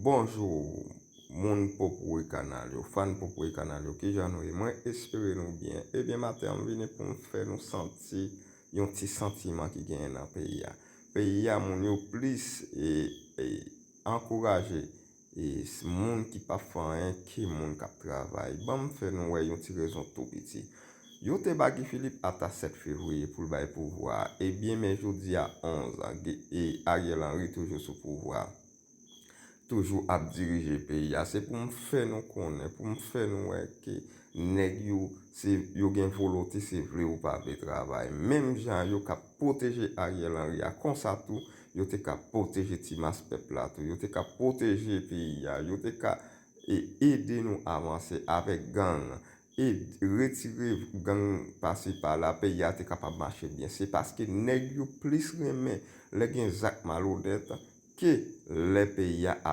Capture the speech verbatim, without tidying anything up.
Bonjou, moun popouwe kanal yo, fan popouwe kanal yo, kijan nou ye? Mwen espere nou byen. Ebyen, maten an, m vini pou m fè nou santi yon ti santiman ki genyen nan peyi a. Peyi a, moun yo plis e, e, ankouraje e, s- moun ki p ap fè anyen ke moun k ap travay. Ban m fè nou wè yon ti rezon tou piti. Yo te ba Guy Philippe ata sèt fevriye pou l bay pouvwa a. Ebyen, men jodi a onz, a, Guy- e, Ariel Henry toujou sou pouvwa a. Toujou ap dirije peyi a. Se pou m fè nou konnen, pou m fè nou wè ke nèg yo, se, yo gen volonte, se vle ou pa vle travay. Menm jan yo k ap pwoteje Ariel Henry a, konsa tou, yo te ka pwoteje ti mas pèp la tou. Yo te ka pwoteje peyi a. Yo te ka e, ede nou avanse avèk gang. E retire gang pase pa la, peyi a te kapab mache byen. Se paske nèg yo plis renmen lè gen zak malonèt ke lè peyi a ap